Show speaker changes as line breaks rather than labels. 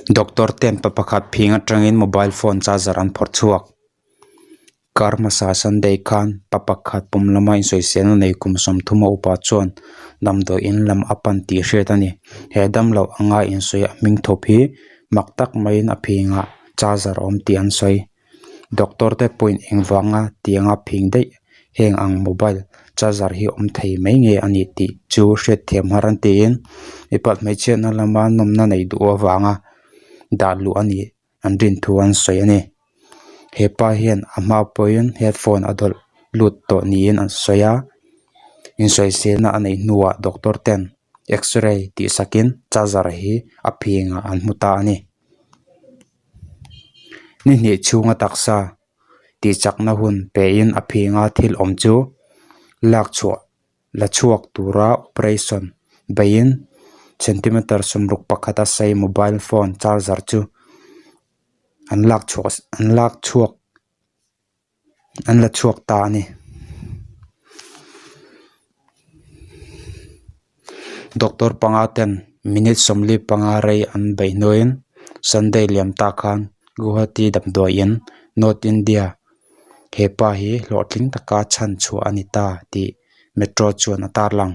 Doctor ten pa pakhat phing atangin mobile phone charger an phawrh chhuak. Kar hmasa Sunday khan pa pakhat pum lama insawiselna nei kum sawmthum a upa chuan damdawi in lam a pan tih hriat a ni. He damloh anga insawi a hming thawp hi mak tak maiin a phingah charger a awm tih an sawi. Doctor te pawhin engvanga tianga phing daih heng ang mobile charger hi awm thei mai nge a nih tih chu hriatthiam har an tiin mipat hmeichhiatna lama nawmna neih duh avanga dah luh a nih an rin thu an sawi a ni. He pa hian a hma pawhin headphone a dawlh lut tawh niin an sawi a insawiselna a neih hnuah doctor ten x-ray tih sakin charger hi a phingah an hmu ta a ni. Ni hnih chhunga taksa tih chakna hun pein a phinga thil awm chu lak chhuah la chhuak tura operation beiin centimeter sawmruk pakhata sei mobile phone charger chu an lak chhuah an lak chhuak an la chhuak ta a ni. Doctor panga ten minute sawmli panga rei an beih hnuaiin Sunday liam ta khan Guwahati damdawiin North India he pa hi hlawhtling taka chhan chhuah a ni ta tih Metro chuan a tarlang.